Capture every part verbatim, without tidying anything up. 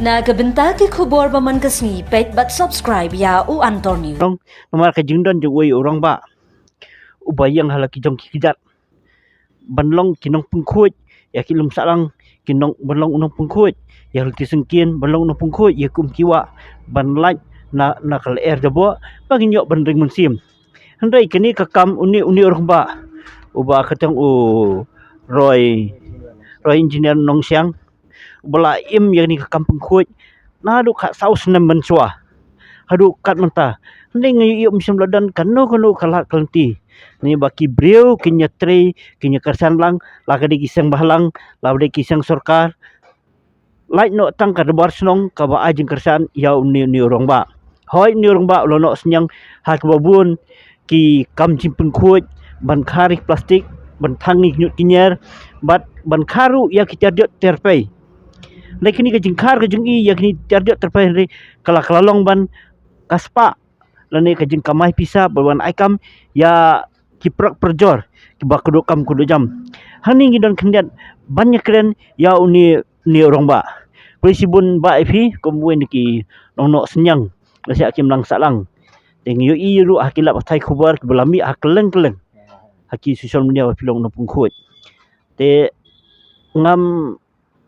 Na ka bynta ki khubor ba man ka sngi, peit bad subscribe ïa U Antor News. Namar ka jingdon jong uwei u rangbah uba ïeng ha la ki jong ki kjat ban long ki nongpynkhuid ïa ki lum sahlang, ki nong ban long u nongpynkhuid ïa ki lynti syngkien, ban long u nongpynkhuid ïa ki um ki wah, ban lait na na ka lyer jaboh ba ngin ïoh ban ring mynsiem. Hynrei kane ka kam une une u rangbah uba kyrteng u Roy, Roy Engineer Nongsiang, uba la im ïa kane ka kam pynkhuid naduh ka saw snem mynshuwa haduh kat mynta. Hynrei ngi ïohi ym shym la don kano kano ka lad ka lynti ne ba ki briew kin ïatrei, kin ïakyrshan lang, la ka dei ki seng bhalang, la ka dei ki seng sorkar, lait noh tang ka dorbar shnong kaba ai jingkyrshan ïa une une u rangbah. Hooid, une u rangbah u la noh synñiang ha kaba bun ki kam jingpynkhuid, ban khar ïa ki plastik, ban thang ïa ki ñiut ki ñier, bad ban khar ruh ïa ki tiar jot tiar pei. Hynrei kane ka jingkhar ka jong i ïa kine ki tiar jot tiar pei, hynrei ka la ka la long ban ka spah lane ka jingkamai pisa ba wan ai kam ïa ki prok prjor kiba kduh kam kduh jam. Hangne ngi don khyndiat ban ïakren ïa une une u rangbah. Khublei shibun bah ïa phi kum uwei na ki nongnoh synñiang, la shah ki imlang sahlang. Te ngi ïohi ruh ha ki lad pathai khubor kiba la mih ha kylleng kylleng ha ki social media ba phi long u nongpynkhuid. Te ngam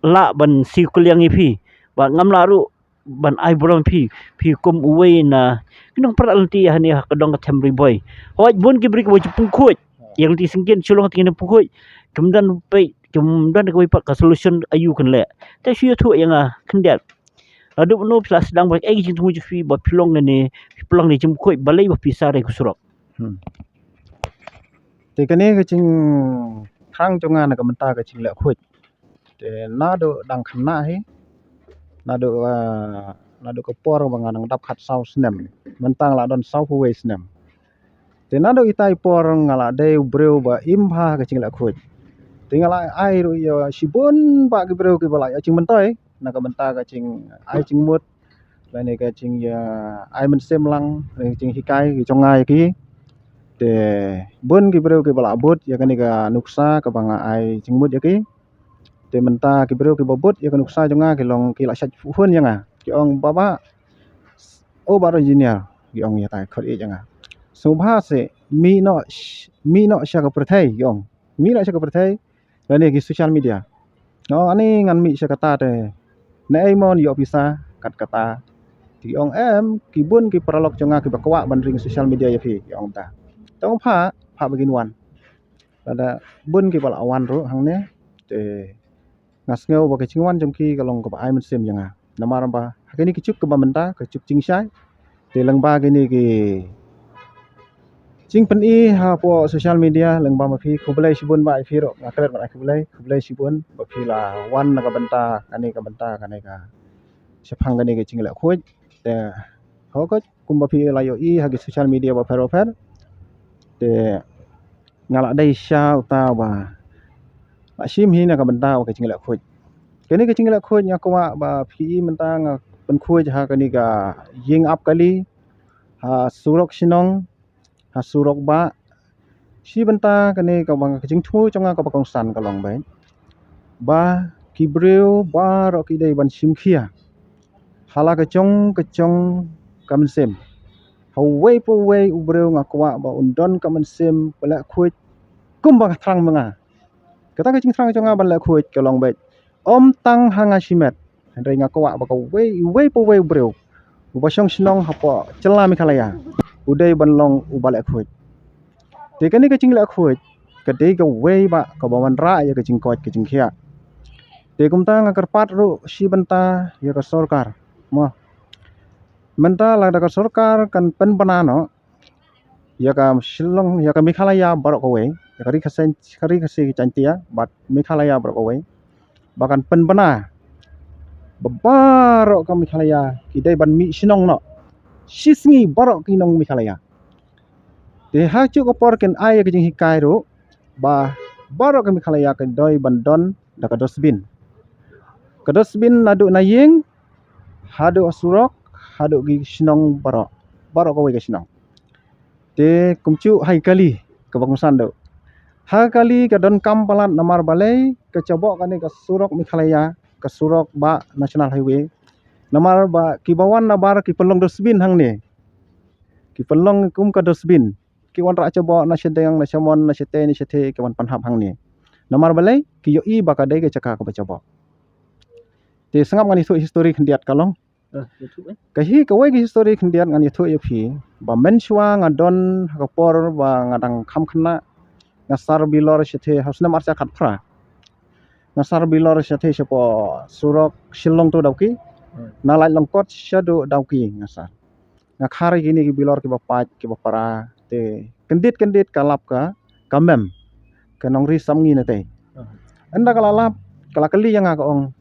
lah ban siew kylliang ïa phi, ba ngam lah ruh ban ai burom phi, phi kum uwei na ki nongpynrah lynti hangne ha ka dong ka them Ri Bhoi. Hooid, bun ki briew kiba ju pynkhuid ïa ki lynti syngkien, shu long tang ki nongpynkhuid, kim don peit, kim don kawei pat ka solution aïu kin leh. Te shu ïathuh ïa nga khyndiat, naduh mynno phi la sdang, ba kaei ka jingthmu jong phi ba phi long ne, phi pynlong ne jingpynkhuid, balei ba phi sah re ka surok? Hmm. Te kane ka jingthrang jong nga na ka bynta ka jingleh khuid, te naduh dang khynnah hi, naduh, ah, naduh ka por ba nga dang dap khatsaw snem, mynta nga la don sawphew wei snem. Te naduh ita i por nga la dei u briew ba im bha ka jingleh khuid. Te nga la ai ruh ïa shibun bah ki briew kiba la ïoh jingmyntoi na ka bynta ka jingai jingmut lane ka jingïa ai mynsiem lang, lane ka jinghikai ki jong nga ïa ki. Te bun ki briew kiba la bud ïa kane ka nuksa kaba nga ai jingmut ïa ki. Te mynta ki briew kiba bud ïa ka nuksa jong nga ki long ki la shait phone ïa nga, ki ong, "Bah, bah, oh, bah Roy Engineer," ki ong ïa tai, khot ïa nga. "Sngewbha seh mih noh, mih noh sha ka pyrthei," ki ong. "Mih noh sha ka pyrthei lane ki social media." Nga ong, "Ani ngan mih sha kata te naei mon ïoh pisa kat kata?" Ki ong, "Em, ki bun ki paralok jong nga kiba kwah ban ring social media ïa phi," ki ong ta. Te nga ong, "Phah, phah ba kin wan." Lada bun kiba la wan ruh hangne, te nga sngew ba ka jingwan jong ki ka long kaba ai mynsiem ïa nga. Namar ba ha kine ki juk kiba mynta, ka juk jingshai, te lyngba kine ki jingpyni hapoh social media, lyngba ma phi, khublei shibun bah ïa phi ruh, nga klet ban ai khublei, khublei shibun ba phi la wan na ka bynta kane, ka bynta kane ka shaphang kane ka jingleh khuid. Te hooid, kumba phi la ïohi ha ki social media bapher bapher, te nga la dei sha uta ba la shim hi na ka bynta ka jingleh khuid. Kane ka jingleh khuid nga kwah ba phi i mynta nga pynkhuid ha kane ka ïing ap kali, ha surok shnong, ha surok bah. Shi bynta kane kaba ka jingthmu jong nga kaba kongsan ka long ba, ba ki briew baroh ki dei ban shim khia ha la ka jong ka jong ka mynsiem. Ha uwei pa uwei u briew nga kwah ba un don ka mynsiem ba leh khuid kumba ka thrang ma nga. Kata ka jingthrang jong nga ban leh khuid ka long ba ym tang ha nga shimet, hynrei nga kwah ba kawei, uwei pa uwei u briew uba shong shnong hapoh jylla Meghalaya u dei ban long uba leh khuid. Te kane ka jingleh khuid ka dei kawei bah kaba wanrah ïa ka jingkoit ka jingkhiah. Te kumta nga kyrpad ruh shi bynta ïa ka sorkar. Mo, mynta lada ka sorkar kan pynbna noh ïa ka Shillong, ïa ka Meghalaya baroh kawei, ïa ka Ri Khasi, ka Ri Khasi Jaiñtia bad Meghalaya baroh kawei, ba kan pynbna ba baroh ka Meghalaya ki dei ban mih shnong noh shi sngi baroh ki nong Meghalaya. Te ha kajuh ka por kin ai ïa ka jinghikai ruh ba baroh ka Meghalaya ka dei ban don da ka dustbin. Ka dustbin naduh na ïing haduh ha surok, haduh ki shnong baroh, baroh kawei ka shnong. Te kumjuh ha ki kali kaba kongsan ruh. Ha ki kali ka donkam palat namar balei ka jaboh kane ka surok Meghalaya, ka surok bah National Highway, Namar ba ki ba wan nabar ki pynlong dustbin hangne. Ki pynlong kum ka dustbin. Ki wan rah jaboh na shadeng, na shamon, na shatei, na shatei, ki wan pynhap hangne. Namar balei, ki ïohi ba ka dei ka jaka kaba jaboh. Te sngap ngan ïathuh history khyndiat ka long. Ka hi kawei ka history khyndiat ngan ïathuh ïa phi. Ba mynshuwa nga don ha ka por ba nga dang kham khynnah, nga sar bilor shatei ha u snem arhajar khatphra. Nga sar bilor shatei shapoh surok Shillong to Dawki. Na Laitlongkot shaduh Dawki nga sar. Nga khar ïa kine ki bilor kiba pait kiba para te kyndit kyndit ka lap ka, ka mem, ka nongri samngi na tei. Ynda ka la lap, ka la kylli ïa nga, ka ong,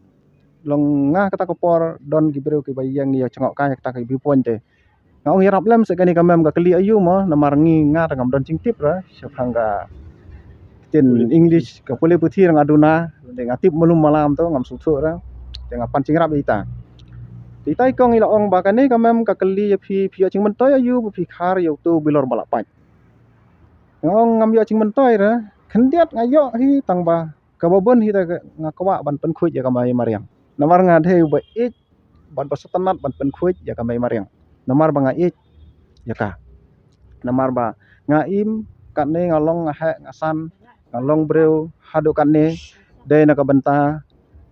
long nga kata ka por don ki briew kiba ïeng ïa jngoh kai kata ki viewpoint te. Nga ong ïarap lem seh kane ka mem, ka kylli aïu mo, namar ngi nga te ngam don jingtip re shaphang ka ktien English, ka pule puthi re nga duna, te nga tip malu malam to ngam sngewthuh re. Te nga pan jingïarap ïa ita. Te ita i kong i la ong ba kane ka mem ka kylli ïa phi, phi ïoh jingmyntoi aïu ba phi khar ïa uto u bilor ba la pait. Nga ong ngam ïoh jingmyntoi re, khyndiat nga ïoh hi tang ba kaba bun hi te nga kwah ban pynkhuid ïa ka mei mariang. Namar nga dei uba ïeit bad ba sngewtynnat ban pynkhuid ïa ka mei mariang. Namar ba nga ïeit ïa ka. Namar ba nga im katne, nga long, nga heh, nga san, nga long briew haduh katne dei na ka bynta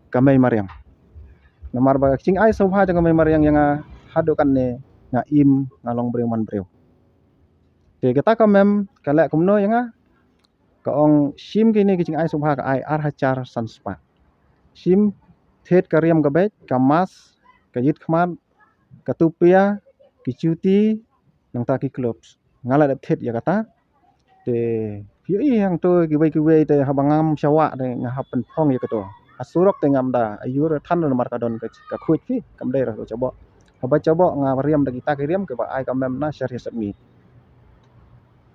ka mei mariang. Namar ba ka jingai sngewbha jong ka mei mariang ïa nga haduh katne, nga im, nga long briew man briew. Te kata ka mem ka leh kumno ïa nga? Ka ong shim kine ki jingai sngewbha ka ai ar hajar san spah. Shim thied ka riam ka beit, ka mask, ka ïit khmat, ka tupia, ki juti, nangta ki gloves. Nga la dep thied ïa kata. Te phi ïohi hangto kiwei kiwei te haba ngam shah wah te nga hap pynphong ïa kato. Ha surok te ngam da aïu re than re namar ka don ka, ka khuid phi, kam dei re ka jaboh. Haba jaboh nga riam da kita ki riam kiba ai ka mem na shariah sepngi.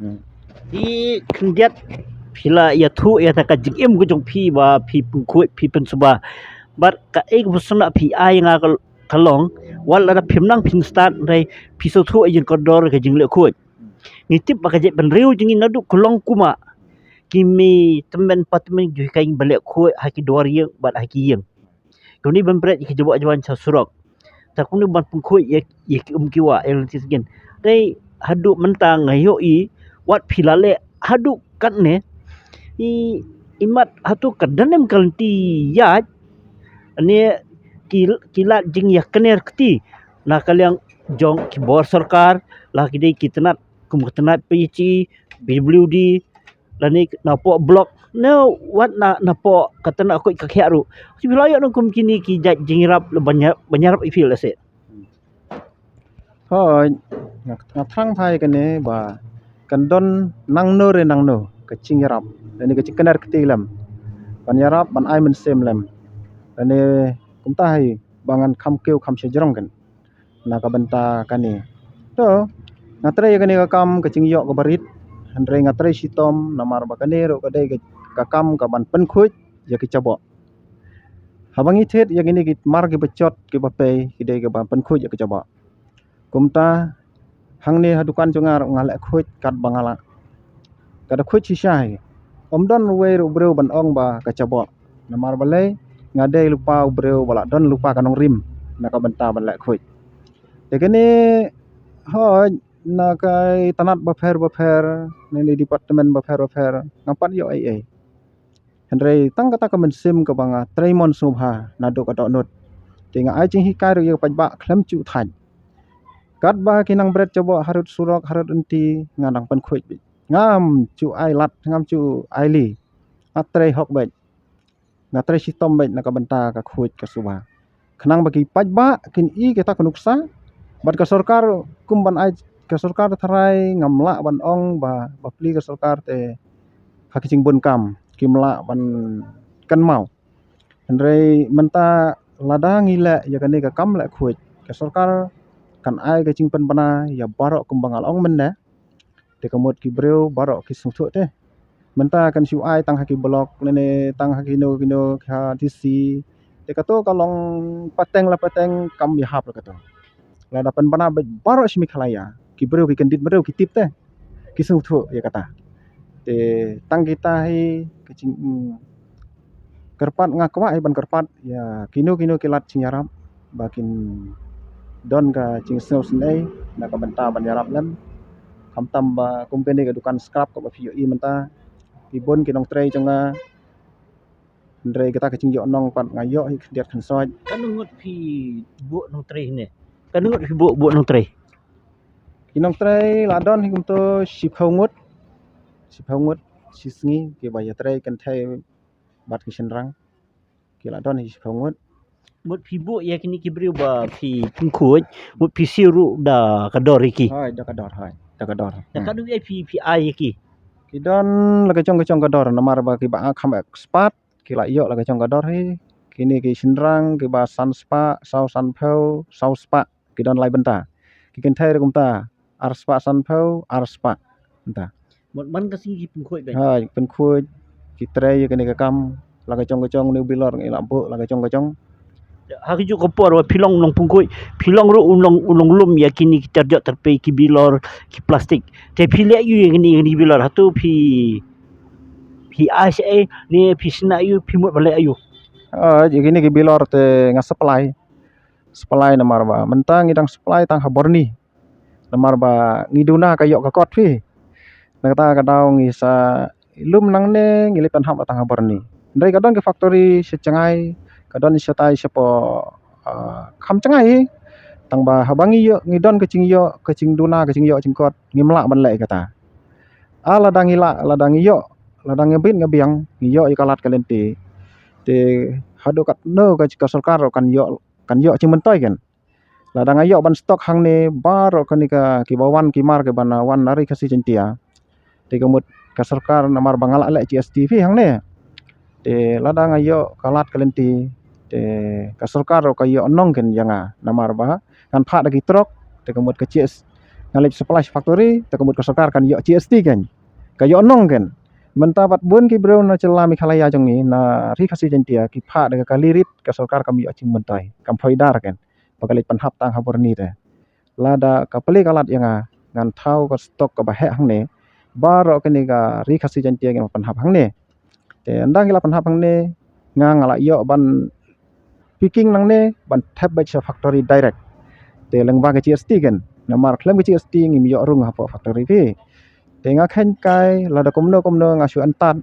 Hmm. Te khyndiat phi la ïathuh ïa ta ka jingim ka jong phi ba phi pynkhuid phi pynsuba. Bad kaei kaba sngewbha phi ai nga ka, ka long, wat lada phim nang phin stad hynrei phi sngewthuh ïa jingkordor ka jingleh khuid. Ngi tip ba ka jaitbynriew jong ngi naduh ka long kumba ki mei tymmen pa tymmen ju hikai ba leh khuid ha ki dwar ïing bad ha ki ïing. Kumne ban bret ïa ki jaboh jawan sha surok. Ta kumne ban pynkhuid ïa, ïa ki um ki wah ïa lynti sngewsih. Te haduh mynta nga ïohi wat phi la leh haduh katne. I, imat hato ka danem ka lynti ïaid. Ane ki, ki lad jingïakner kti na ka liang jong ki bor sorkar, la ki dei ki tnat kum ka tnat P H E, P W D, lane napoh block, ne wat na, napoh ka tnat khuid ka khiah ruh. Phi la ïoh nang kum kine ki jait jingïarap ban ïa, ban ïarap ïa phi lehse? Hooid, nga, nga thrang thai kane ba kan don nangno re nangno ka jingïarap lane ka jingkner kti lem. Ban ïarap, ban ai mynsiem lem. Lane kumta hi ba ngan kham kiew kham shajrong kan na ka bynta kane. To, nga trei ïa kane ka kam ka jingïoh kaba rit, hynrei nga trei shitom namar ba kane ruh ka dei ka, ka kam kaban pynkhuid ïa ki jaboh. Haba ngi thied ïa kine ki mar kiba jot kiba pei ki dei kaban pynkhuid ïa ki jaboh. Kumta hangne ha dukan jong nga ruh nga leh khuid katba nga lah. Ka da khuid shisha hi. Ym don uwei ruh briew ban ong ba ka jaboh. Namar balei nga dei lypa u briew ba la don lypa ka nongrim na ka bynta ban leh khuid. Te kane hooid na ka tnat bapher bapher, na ka department bapher bapher, ngam pat ïoh ei ei. Hynrei tang kata ka mynsiem kaba nga trei mon sngewbha naduh ka dohnud. Te nga ai jinghikai ruh ïa ka paidbah khlem ju thait. Katba ki nang bret jaboh harud surok harud lynti nga nang pynkhuid beit. Ngam ju ai lad, ngam ju ai li. Nga trei hok beit. Nga trei shitom beit na ka bynta ka khuid ka suba. Khnang ba ki paidbah kin i kita ka nuksa bad ka sorkar kum ban ai, ka sorkar tharai ngam lah ban ong ba, ba plie ka sorkar te ha ki jingbun kam kim lah ban kynmaw. Hynrei mynta lada ngi leh ïa kane ka kam leh khuid, ka sorkar kan ai ka jingpynbna ïa baroh kumba nga la ong mynne. Te ka mut ki briew baroh ki sngewthuh te. Mynta kan shu ai tang ha ki block lane tang ha kino kino ha D C. Te kato ka long pateng la pateng kam ïahap la kato. Lada pynbna beit baroh shi Meghalaya, ki briew ki kyndit briew ki tip te. Ki sngewthuh ïa kata. Te tang kita hi ka jing, mm, kyrpad nga kwah hi ban kyrpad ïa kino kino ki lad jingïarap. ba kin don ka jingsngewsynei na ka bynta ban ïarap lem. Khamtam ba kum kane ka dukan scrap kaba phi ïohi mynta, ki bun ki nongtrei jong nga. Hynrei kata ka jingïoh nong pat nga ïoh hi khyndiat khynsoit. Katno ngut phi buh nongtrei ne? Katno ngut phi buh, buh nongtrei? Ki nongtrei la don hi kumto shiphew ngut. Shiphew ngut shi sngi kiba ïatrei kynthei bad ki shynrang. Ki la don hi shiphew ngut. Mut phi buh ïa kine ki briew ba phi pynkhuid, mut phi siew ruh da ka dor ïa ki. Hoi, da ka dor, hoi. Da ka dor. Da Hmm. katno ïa phi, phi ai ïa ki? Ki don la ka jong ka jong ka dor, namar ba kiba kham expert ki la ïoh la ka jong ka dor hi. Kine ki shynrang kiba san spah, saw sanphew, saw spah, ki don lai bynta. Ki kynthei ruh kumta, ar spah sanphew, ar spah. Kumta. Mut man ka sngi ki pynkhuid beit? Ha, pynkhuid, ki trei ïa kane ka kam, la ka jong ka jong, une u bilor ngi la buh la ka jong ka jong. Ha kajuh ka por ba phi long nongpynkhuid, phi long ruh u long, u longlum ïa kine ki tarjot tarpei, ki bilor, ki plastik. Te phi leh aiu ïa kine, ïa kine ki bilor, hato phi, phi ai shaei, ne phi shna aiu, phi mut ban leh aiu? Ah, ïa kine ki bilor te nga supply. Supply namar ba mynta ngi dang supply tang ha Burnie. Namar ba ngi duna ka ïoh ka kot phi. Na kata ka daw ngi sa lum nangne, ngi leit pynhap tang ha Burnie. Hynrei ka don ki factory sha Jngai, ka don shatai shapoh, ah, kham Jngai hi. Tang ba haba ngi ïoh, ngi don ka jingïoh, ka jingduna, ka jingïoh jingkot, ngim lah ban leh kata. Ah, lada ngi lah, lada ngi ïoh, lada ngi bit ngi biang, ngi ïoh ïa ka lad ka lynti. Te haduh katno ka, ka sorkar kan ïoh, kan ïoh jingmyntoi kan. Lada nga ïoh ban stock hangne, baroh kane ka, kiba wan ki mar kiba na wan na Ri Khasi Jaiñtia. Te ka mut ka sorkar namar ba nga lah leh G S T phi hangne. Te lada nga ïoh ka lad ka lynti, te ka sorkar ruh ka ïoh nong kan ïa nga namar ba ngan phah da ki truck, te ka mut ka G S, nga leit supply factory, te ka mut ka sorkar kan ïoh G S T kan. Ka ïoh nong kan. Mynta pat bun ki briew na jylla Meghalaya jong ngi, na Ri Khasi Jaiñtia, ki phah da ka kali rit, ka sorkar kam ïoh jingmyntoi, kam phoidar kan. Ba ka leit pynhap tang ha Burnie te. Lada ka plie ka lad ïa nga, ngan thaw ka stock kaba heh hangne, baroh kane ka Ri Khasi Jaiñtia ngin pynhap hangne. Te ynda ngi la pynhap hangne, nga nga la ïoh ban picking nangne, ban thep beit sha factory direct. Te lyngba ka G S T kan, namar khlem ka G S T ngim ïoh rung hapoh factory phi. Te nga kheiñ kai, lada kumno kumno nga shu antad,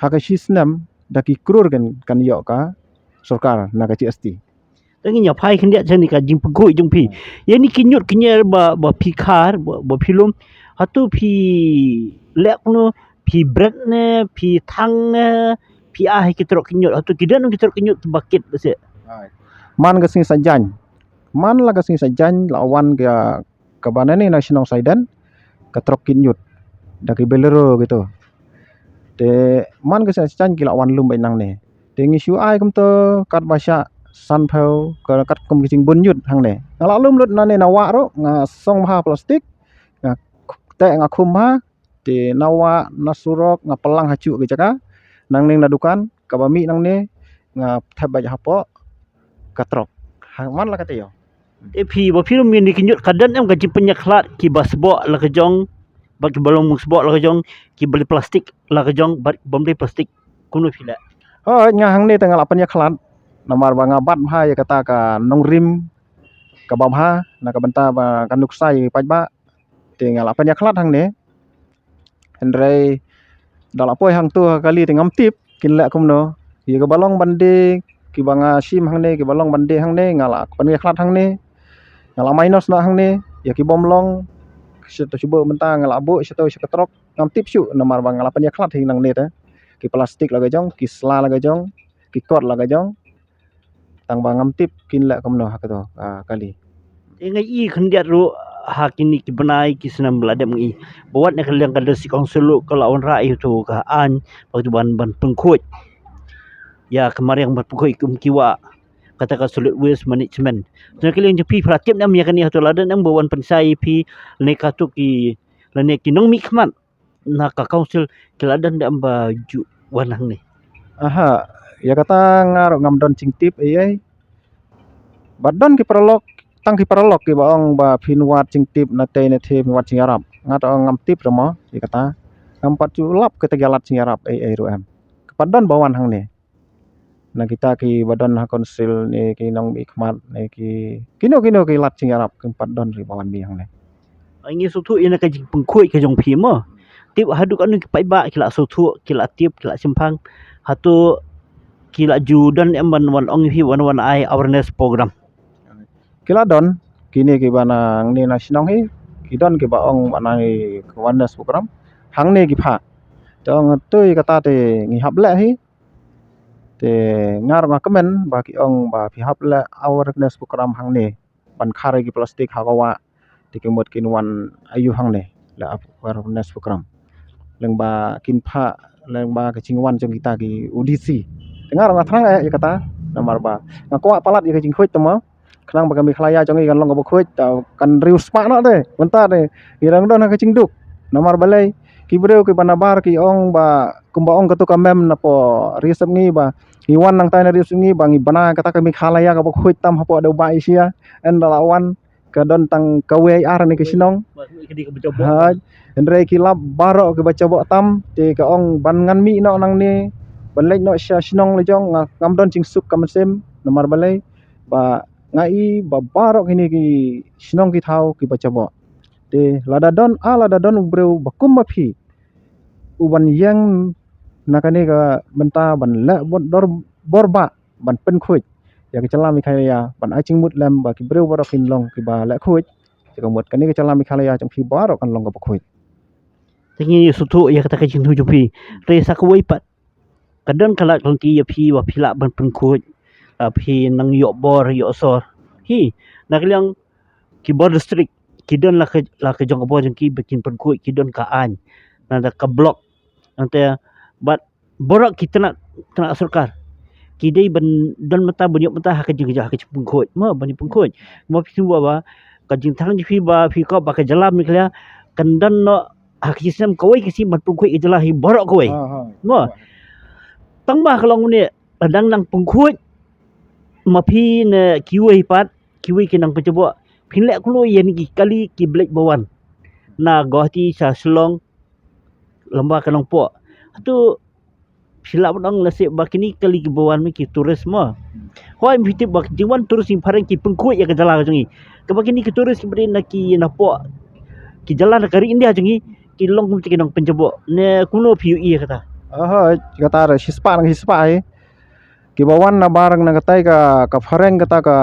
ha ka shi snem, da ki krur kan, kan ïoh ka sorkar na ka G S T. Te ngin ïa phai khyndiat sha kane ka jingpynkhuid jong phi. Hmm. Ïa kine ki ñiut ki ñier ba, ba phi khar, ba, ba phi lum. Hato phi leh kumno, phi bret ne, phi thang ne, phi ai ha ki truck ki ñiut. Hato ki don ki truck ki ñiut ba kit ba seh. Hai. Man ka sngi Saitjaiñ. Man la ka sngi Saitjaiñ la wan ka, kaba na ne na shnong Saiden, ka truck kit ñiut. Da ki Bolero kito. Te man ka sngi Saitjaiñ ki la wan lum beit nangne. Te ngi shu ai kumto katba shah sanphew, ka katkum ki jingbun ñiut hangne. Nga la lum lut nangne na wah ruh, nga song bha plastik, nga teh nga khum bha, te na wah, na surok, nga pynlang ha juh ki jaka, nangne na dukan, kaba mih nangne, nga thep beit hapoh ka truck. Ha, man la kata ïoh. Te phi, ba phi lum ïa kine ki ñiut ka don em ka jingpynïakhlad kiba sboh la ka jong, bad kiba long sboh la ka jong, kiba dei plastik la ka jong, bad bym dei plastik. Kumno phi leh? Hooid, nga hangne te nga la pynïakhlad. Namar ba nga bat bha ïa kata ka nongrim kaba bha, na ka bynta ba ka nuksa ïa ki paidbah. Te nga la pynïakhlad hangne. Hynrei da la poi hangto ha kali te ngam tip kin leh kumno. Ïa kiba long ban die, kiba nga shim hangne, kiba long ban die hangne, nga la pynïakhlad hangne. Nga la minus noh hangne, ïa ki bym long. Shato shu buh mynta nga la buh shato sha ka truck. Ngam tip shuh namar ba nga la pynïakhlad hi nangne te. Ki plastik la ka jong, ki sla la ka jong, ki kot la ka jong. Tang ba ngam tip kin leh kumno ha kato, ah, kali. Te nga i khyndiat ruh ha kine ki bnai ki snem ba la dep nga i. Ba wat na ka liang ka District Council ruh ka la wanrah ïa uto ka aiñ ba uto ban, ban pynkhuid. Ïa ka mariang ban pynkhuid kum ki wah. Kata ka solid waste management. Te na ka liang jong phi phi la tip ne em ïa kane, hato la don em ba wan pynshai ïa phi lane kato ki, lane ki nongmihkhmat na ka council ki la don ne em ba ju wan hangne? Aha, ïa kata nga ruh ngam don jingtip ei ei. Bad don ki paralok, tang ki paralok kiba ong ba phin wad jingtip na tei na thim, phin wad jingïarap. Nga te ong ngam tip ruh mo ïa kata. Ngam pat ju lap kata ka lad jingïarap ei ei ruh em. Ka pat don ba wan hangne. na kita kiba don ha council ne ki nongmihkhmat ne ki kino kino ki lad jingïarap kim pat don ri ba wan mih hangne. Ngi sngewthuh ïa na ka jingpynkhuid ka jong phi mo. Tip haduh katno ki paidbah ki la sngewthuh, ki la tip, ki la shemphang. Hato ki la ju don em ban wan ong ïa phi ban wan ai awareness program? Ki la don, kine kiba nangne na shnong hi, ki don kiba ong ban ai awareness program hangne ki phah. Te ong to ïa kata te ngi hap leh hi. Te nga ruh nga kmen ba ki ong ba phi hap leh awareness program hangne ban khar ïa ki plastik ha ka wah. Te ki mut kin wan aïu hangne leh awareness program lyngba kin phah lyngba ka jingwan jong kita ki U D C. Te nga ruh nga thrang eh ïa kata namar ba nga kwah palat ïa ka jingkhuid te mo. Khnang ba ka Meghalaya jong ngi kan long kaba khuid, ta kan riewspah noh te. Mynta te ngi dang don ha ka jingduk. Namar balei ki briew kiba nabar ki ong ba kumba ong katu ka mem na pdeng Ri Sepngi ba ngi wan nangtai na Ri Sepngi ba ngi bna kata ka Meghalaya kaba khuid tam hapoh dewbah Asia. Ynda la wan ka don tang kawei ar ne ka shnong. Hooid, hynrei ki lap baroh kiba jaboh tam, te ka ong ban ngan mih noh nangne, ban leit noh sha shnong la jong, nga ngam don jingsuk ka mynsiem, namar balei ba nga i ba baroh kine ki shnong ki thaw kiba jaboh. Te lada don, a lada don u briew ba kum ma phi u ban ïeng na kane ka bynta ban leh bor, bor bah ban pynkhuid ïa ka jylla Meghalaya, ban ai jingmut lem ba ki briew baroh kin long kiba leh khuid. Te ka mut kane ka jylla Meghalaya jong phi baroh kan long kaba khuid. Te ngi sngewthuh ïa kata ka jingthmu jong phi. Te sa kawei pat, ka don ka lad ka lynti ïa phi ba phi lah ban pynkhuid, ah, phi nang ïoh bor ïoh sor. Hi, na ka liang ki bor district ki don la ka, la ka jong ka bor jong ki ba kin pynkhuid, ki don ka aiñ, nangta ka block, nangta bad baroh ki tnat, tnat sorkar ki dei ban don mynta, ban ïoh mynta ha ka jing, ha ka jingpynkhuid mo, ban ïoh pynkhuid. Mo phi sngewbha ba ka jingthrang jong phi ba phi kwah ba ka jylla Meghalaya kan don noh ha ka jingsnem kawei ka snem ban pynkhuid ka jylla hi baroh kawei. Ha, ha. Mo. Tang ba ka long une la dang nang pynkhuid ma phi ne kiwei pat, kiwei ki nang pynjaboh. Phin leh kumno ïa kine ki kali ki ba leit ba wan na Guwahati sha Shillong, lem bad ka Nongpoh? Hato phi lah ban ong lehse ba kine ki kali kiba wan ma ki tourist mo. Hooid, phi tip ba ki jingwan tourist jong phareng ki pynkhuid ïa ka jylla ka jong ngi. Kaba kine ki tourist kiba dei na ki napoh ki jylla na ka ri India jong ngi ki long kum ki nang pynjaboh. Ne kumno phi ïohi ïa kata? Hooid, kata re shispah nang shispah hi. Kiba wan nabar na katai ka, ka phareng kata ka,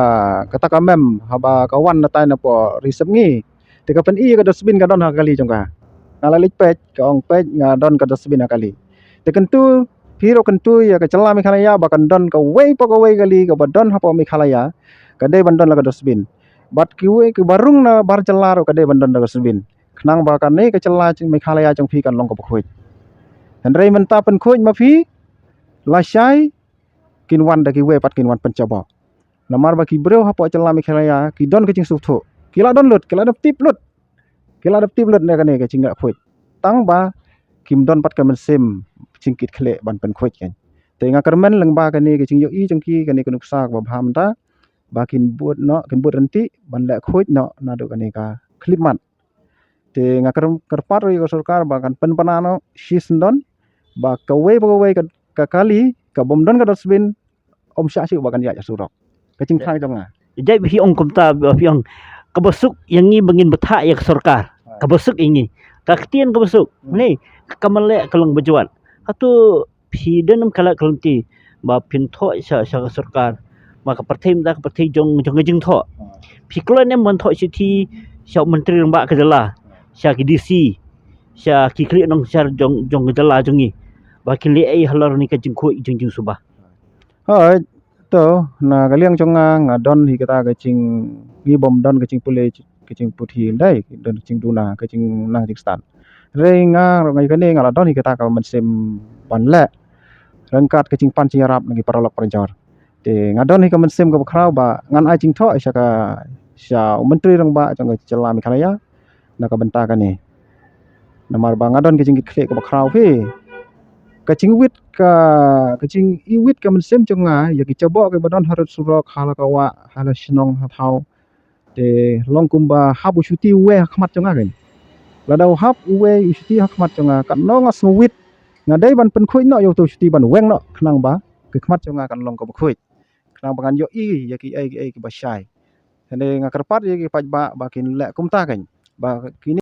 kata ka mem, haba ka wan natai napoh Ri Sepngi. Te ka pyni ïa ka dustbin ka don ha ka kali jong ka. Nga la leit peit, ka ong peit nga don ka dustbin ha ka kali. Te kyntu, phi ruh kyntu ïa ka jylla Meghalaya ba kan don kawei pa kawei ka kali kaba don hapoh Meghalaya, ka dei ban don la ka dustbin. Bad kiwei kiba rung nabar jylla ruh ka dei ban don la ka dustbin. Khnang ba kane ka jylla Meghalaya jong phi kan long kaba khuid. Hynrei mynta pynkhuid ma phi, lashai kin wan da kiwei pat kin wan pynjaboh. Namar ba ki briew hapoh jylla Meghalaya ki don ka jingsngewthuh. Ki la don lut, ki la dep tip lut. Ki la dep tip lut na kane ka jingleh khuid. Tang ba kim don pat ka mynsiem jingkitkhlieh ban pynkhuid kan. Te nga kyrmen lyngba kane ka jingïohi jong ki, kane ka nuksa kaba bha mynta ba kin bud noh, kin bud ryntih ban leh khuid noh naduh kane ka khyllipmat. Te nga kyrm-, kyrpad ruh ïa ka sorkar ba kan pynbna noh shisyndon ba kawei pa kawei ka, ka kali ka bym don ka dustbin, ym shah shuh ba kan ïaid ha surok. Ka jingthrang jong nga. Jai phi ong kumta, phi ong kaba suk ïa ngi ba ngin bthah ïa ka sorkar. Ha. Kaba suk ïa ngi. Ka ktien kaba suk. Hmm. Ni, ka mane ka long ba jwat. Hato phi don em ka lad ka lynti ba phin thoh sha, sha ka sorkar, ba ka pyrthei mynta ka pyrthei jong, jong ka jingthoh. Phi kloi ne em ban thoh shithi sha u Myntri Rangbah ka jylla, sha ki D C, sha ki khlieh nongshad jong, jong ka jylla jong ngi ba kin leh ei halor kane ka jingkhuid jong, jingsuba? Hooid, to, na ka liang jong nga, nga don hi kata ka jing, ngi bym don ka jingpule ka jingputhi, ndai don ka jingduna, ka jingnang jingstad. Hynrei nga ruh nga ïa kane nga la don hi kata ka mynsiem ban leh ryngkat ka jingpan jingïarap na ki paralok parajor. Te nga don hi ka mynsiem kaba khraw ba ngan ai jingthoh sha ka, sha u Myntri Rangbah jong ka jylla Meghalaya na ka bynta kane. Namar ba nga don ka jingkitkhlieh kaba khraw phi. Ka jingwit ka, ka jingiwit ka mynsiem jong nga ïa ki jaboh kiba don harud surok, ha la ka wah, ha la shnong, ha thaw. Te long kumba hap u shuti uwei ha khmat jong nga kan. Lada u hap uwei u shuti ha khmat jong nga, katno nga sngewwit. Nga dei ban pynkhuid noh ïa uto u shuti ban weng noh khnang ba ki khmat jong nga kan long kaba khuid. Khnang ba ngan ïohi ïa kiei kiei kiba shai. Hynrei nga kyrpad ïa ki paidbah ba kin leh kumta kein. Ba kine